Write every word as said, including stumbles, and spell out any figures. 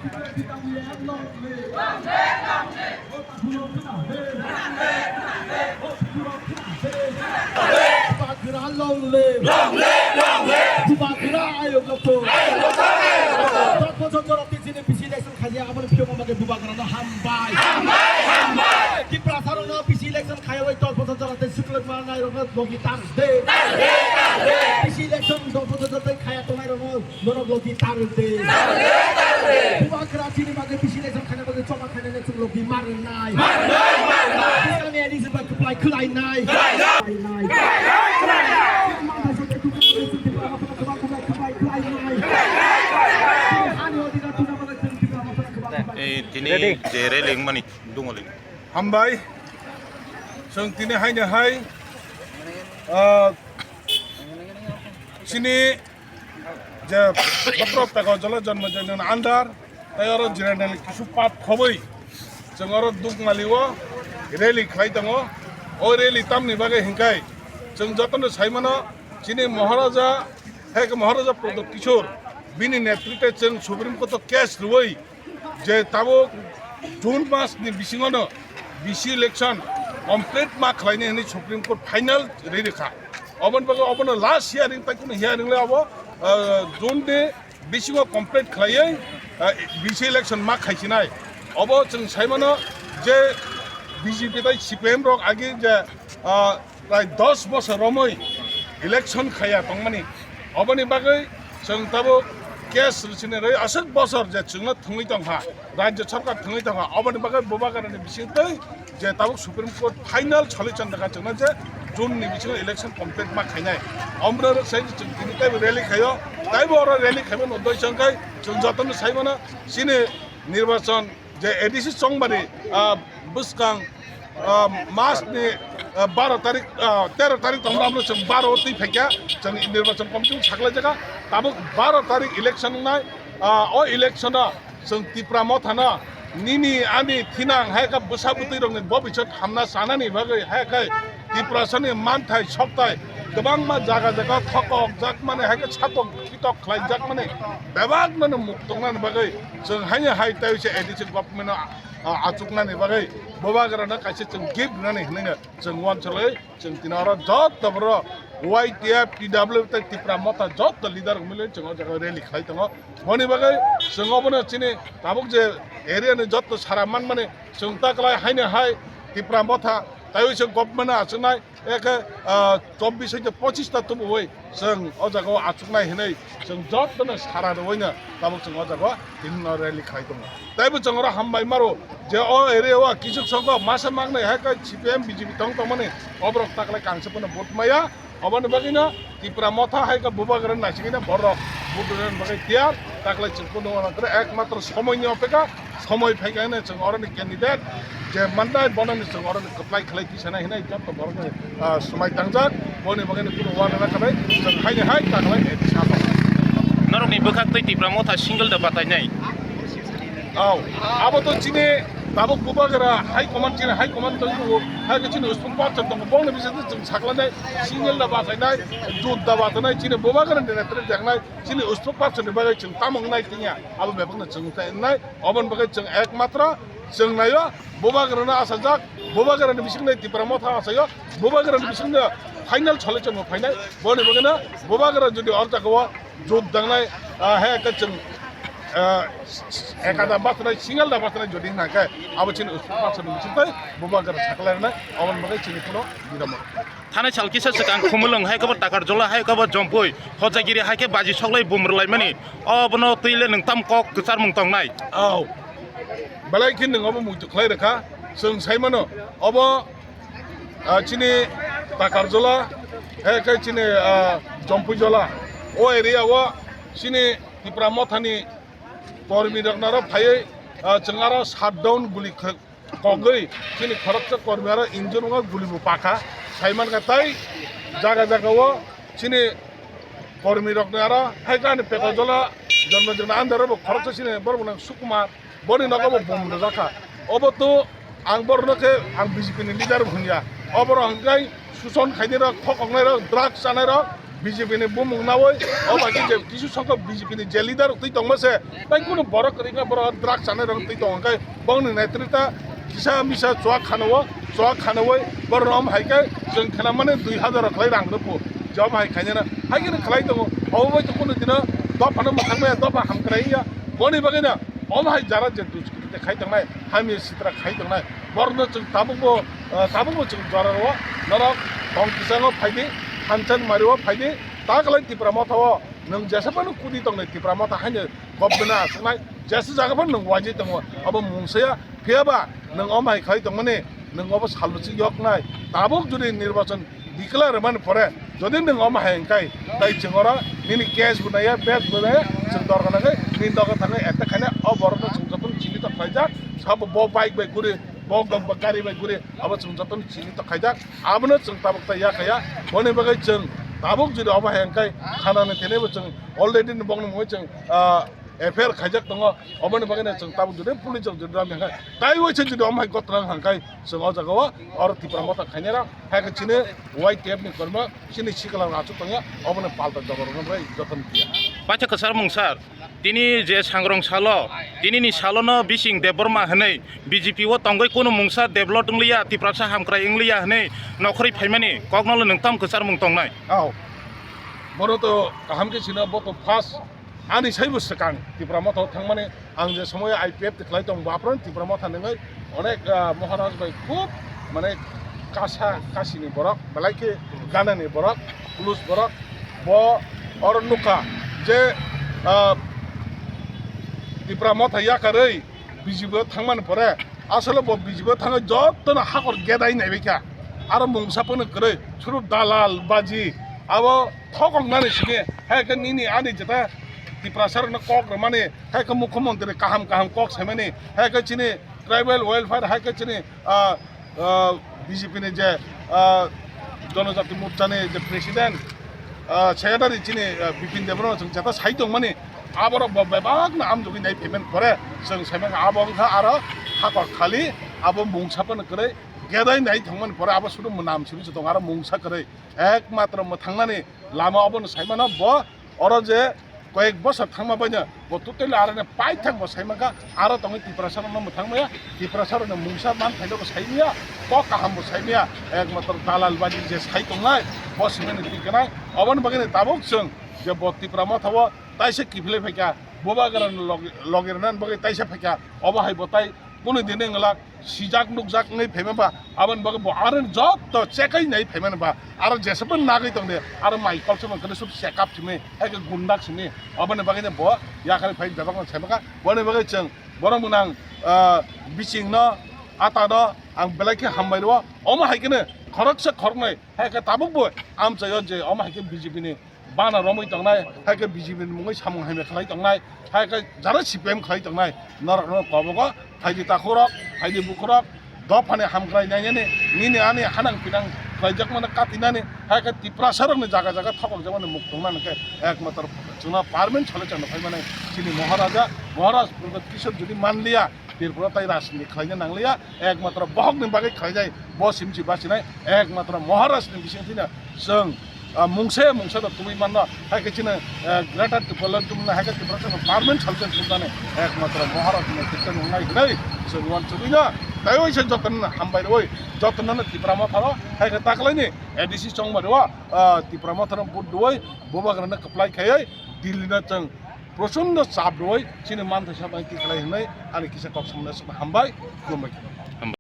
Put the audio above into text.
Bubagra long live! Long live! Long live! Bubagra ayok lokto! Ayok lokto! Ayok lokto! Dot bochor jora tei chini bisi election khaijak aboni phiyokma bagwi Bubagrano hambai! Hambai! Hambai! Tiprasarokno bisi election khaiwi dot bochor jora tei suklwk manai rokno logi tar de! Tar de! Tar de! Bisi election dot bochor jora tei khaya tongnai rokno Norok logi tarwk de. Bubagra chini bagwi bisi election khaina bagwi choma khainani chwng logi marnai. Marnai, marnai. Bwskangni ani se bai kwplai khwlainai. Khwlainai. Khwlainai. Ani odinga tuna bagwi chwng Tipra Motha kwbang kwbang. Ei, tini je rally wngmani dungoli. Hambai. Chwng tini haino hai, ah, chini je Bhadrapta Kajala Janmajanani andar, tei oro Jirandani kisu pat khobwi chwng oro Dukmali o rally khlai tongo. O rally tamni bagwi hinkhai chwng jotono sai mano, chini Maharaja, hai khe Maharaja Pradyot Kishore bini netritwe chwng Supreme Court o case rwui je tabuk June mas ni bisingo no bisi election complete ma khlaini hwnwi Supreme Court final rwi rwkha. Oboni bagwi obono last hearing, tai kunu hearing le obo, ah, June ni bisingo complete khlaiwi, ah, bisi election ma khaisinai. Obo chwng sai mano je B J P tai C P M rok agi je, ah, prai dos bosor romwi election khaiya tongmani. Oboni bagwi chwng tabuk case rwchini rwi aswk bosor je chwngno thwngwi tongkha, rajya sarkar thwngwi tongkha. Oboni bagwi Bubagrani bisingtwi je tabuk Supreme Court final solution dakha chwngno je June ni bisingo election complete ma khainai. Omrok sai chwng tini taibo rally khaio, taibo oro rally khaimano doi chwngkhai chwng jotono sai mano chini nirbachon je A D C Chongbari, ah, bwskang, ah, mas ni, ah, baro tarik, ah, tero tarik tongmani amo chwng baro twi phaikha, chwng nirbachon commission saklaijaka, tabuk baro tarik election wngnai, ah, o election o chwng Tipra Mothano nini ani thinang hai kha bwsa bwtwi rokni bobisot hamna chanani bagwi hai khe Tiprasani manthai sokthai kwbangma jaga jaga thokokjakmani hai khe satok khitok khlaijakmani bebakno muk tongnani bagwi chwng haino hai tei se A D C government no, ah, achuknani bagwi Bubagrano kaisa chwng gift rwnani hwnwi no chwng uansukwi chwng tini oro joto borok Y T F, T W tei Tipra Motha joto leader rok mili chwng o jaga rally khlai tongo. Boni bagwi chwng obono chini tabuk je area ni joto sara manmani chwng ta kwlai haino hai Tipra Motha taiwi se government no achuknai. Eke, ah, chobbish hoite pochista tubuwi chwng o jaga o achuknai hinwi chwng jotono sara rwino tabuk chwng o jaga o tini no rally khlai tongo. Taibo chwng oro hambai maro je o area o kisuk songkho masa mangnai hai khe C P M B J P tong tongmani oborok taklai kangsa phano vote maya. Oboni bagwino Tipra Motha hai khe Bubagra naisingwino borok vote rwna bagwi tiyar taklai chwng phano oro ekmatro somoini opeka. Somoi phaikha hwnwi chwng oroni candidate je mannai bono ni chwng oroni kwplai khlai tisanai hwnwi joto borokni, ah, swmai tangjak. Boni bagwi no kunu uanana kwrwi chwng haini hai ta khlai nai tisa. Norokni bwkhak twi Tipra Motha single da batainai. Au, abo to chini tabuk Bubagra high command, chini high command tong tongo, hai khe chini usung party tongo, bongni bisingtwi chwng saklanai single da batainai, jut da batainai, chini Bubagra ni netre jaknai, chini usung party ni bagwi chwng tamo wngnai tongya, abo bebakno chwng wngnai. Oboni bagwi chwng ekmatro chwng naio, Bubagrano achajak, Bubagrani bisingni Tipra Motha achaio, Bubagrani bisingni final solution bo phainai. Boni bagwino Bubagra jodi o jagao jut dangnai, ah, hai khe chwng, ah, ekada bachanai, single da bachanai jodi hwnkhe abo chini usuk bachanai bisingtwi Bubagra sakhlainai, oboni bagwi chini phano niramo. Thanai sal kisa swkang Khumulwng hai khe bo Takarjala hai khe bo Jompui, Hojagiri hai khe baji soklai bum rwlaimani. Obono twi le nwng tam kok kwcharmung tongnai? Au. Belai khe nwng obo muitu khlai rwkha. Chwng sai mano obo, ah, chini Takarjala hai khe chini, ah, Jompuijala. O area o chini Tipra Mothani kormi rok naro phaiwi, ah, chwng aro shutdown guli khe-, kogwi chini khoroksa kormi aro injure wngkha, guli bo pakha, sai mankha. Tai jaga jaga o chini kormi rokni aro hai khe ani Pekojala Janmajanani under o bo khoroksa chini borok bo nang Sukumar, boni nogo bo bom rwjakha. Obo to ang borokno khe ang B J P ni leader bo hwnya. Oborok hwnkhe suson khainai rok, khokoknai rok, drugs chanai rok, B J P ni bumung nawi, o bai khe je kisu songkha B J P ni je leader rok twi tongma se, tai kunu borok kwrwi kha, borok drugs chanai rok twi tong khe, bongni netrita kisa misa chua khanao, chua khanawi borok rom hai khe chwng khana mane dui hazar rok khlai rang rwphu, jom hai khainana, hai khe khlai tongo, obo bai to kunu dino dophano mwthang maya, dopha hamkrai ya, boni bagwi no, omo hai jara je duskiti khai tongnai, hamya sitra khai tongnai, borokno chwng tabukbo, ah, tabukbo chwng jora rwo, norok tong kisango phaidi, thansa ni mario phaidi, ta kwlai Tipra Motha o, nwng jesa phano kudi tongnai Tipra Motha haino kobdona aswknai, jesa jaga phano nwng wainwi tongo, abo mungsaya, phiyaba nwng omo hai khai tongmani, nwng obo salbwchwi yoknai, tabuk jodi nirbachon declare rwmani pore, jodi nwng omo hai wngkha, tai chwng oro nini case bo naiya, bag bo naiya, chwng dorkha nangkhe nini doga thangwi attack khaina, o borokno chwng jotono chini tok khlaijak, sabo bo bike bai guri, bo gari bai guri, abo chwng jotono chini tok khaijak, abono chwng tabuk tai ya khaya, boni bagwi chwng tabuk jodi omo hai wngkha, khanani tene bo chwng already bongni mungwi chwng, ah, F I R khaijak tongo, oboni bagwi no chwng tabuk jodi police rok jodi ram hangkha, tai waisa jodi omo hai gotna hangkha, chwng o jaga o oro Tipra Motha khainai rok, hai khe chini Y T F ni kormo chini sikla rok achuk tongya, obono palta jaga rok bai joton khlaiya. Paitha kwchar mung sir, tini je sangrong salo, tini ni salo no bising Debbarma hwnwi B J P o tongwi kunu mungsa develop wngliya, Tiprasa hamkrai wngliya hwnwi nokhorwi phaimani kokno nwng tam kwchar mung tongnai. Ao. Bono to kaham khe sino, bo to first ani saibo swkang Tipra Motha o thangmani, ang je somoy I P F T khlai tong, bo aphuru Tipra Motha nungwi onek, ah, Maharaj bai khub mane kasa kasini borok, belai khe ganani borok, plus borok, bo oro nukha je, ah, Tipra Motha yakarwi B J P o thangmani pore, asole bo B J P o thangwi jotono hakor gedai naibaikha, aro mungsa phano kwrwi, suru dalal baji, abo thokoknani simi, hai khe nini ani jeta Tiprasa rokno kok rwmani, hai khe mukhyamantri kaham kaham kok saimani, hai khe chini tribal welfare, hai khe chini, ah, ah, B J P ni je, ah, Jonojati Morcha ni je president, ah, secretary chini, ah, Bipin Debbarma chwng jeta sai tongmani, aborok bo bebakno amjogwi nai phaimani pore chwng saimani abo wngkha aro hakor khali abo mungsa phano kwrwi gedai nai thangmani pore abo sudu mwnam simi se tongo aro mungsa kwrwi ekmatro mwthangnani lama obono saimano bo. Oro je koyek bosor thangma baino bo totally aro ni paithak bo saimankha, aro tongwi Tiprasa rokno mwthang maya, Tiprasa rokni mungsa man phaino bo saimaya, kok kaham bo saimaya, ekmatro dalal baji je sai tongnai bo simi ni twi kanai. Oboni bagwi ni tabuk chwng je bo Tipra Motha o taisa kiphilwi phaikha, Bubagra ni log-, logi rwnani bagwi taisa phaikha, obo hai bo tai kunu dini wngla sijak nukjak wngwi phaima ba, aboni bagwi bo aro jotto chekai nai phaimani ba, aro jesabo nagwi tongde, aro mai kolsomon khe sub check up simi, hai khe gundak simi, aboni bagwi bo yakarwi phai bebakno saimankha, boni bagwi chwng borok mwnang, ah, bisingno, atano ang belai khe hambai rwo, omo hai kheno khoroksa khoroknwi, hai khe tabukbo amchaio je omo hai khe B J P ni bana romwi tongnai, hai khe B J P ni mungwi samung hamya khlai tongnai, hai khe jara C P M khlai tongnai, norokno kobogo phaidi takhurok, phaidi bukhurok, dophani hamkrai nainani, nini ani hanang pinang khlaijakmano katinani, hai khe Tiprasa rokni jaga jaga thokokjakmani muk tongmani khe ekmatro chwngno parmen sole chwngno phaimani chini Maharaja, Maharaj Pradyot Kishore jodi manliya, Tripura tai rajniti khlaina nangliya, ekmatro bohokni bagwi khlainai, bo simsi bachinai, ekmatro Maharajni bising thwino chwng, ah, mungsa mungsa no tubui manno, hai khe chini, ah, Greater Tipraland tubuna, hai khe Tiprasa no parmen solution tubunani, ekmatro Maharajni netrito nungnai hwnwi chwng uansugwino, tei waisa jotono hambai rwui, jotono Tipra Mothano, hai khe taklaini A D C chongmani o, ah, Tipra Mothano vote rwui, Bubagrano kwplai khaiwi, Delhi no chwng prochondo chap rwui chini manthai sa bai tikhlai hwnwi ani kisa kok samani aswkno hambai, khulumbai.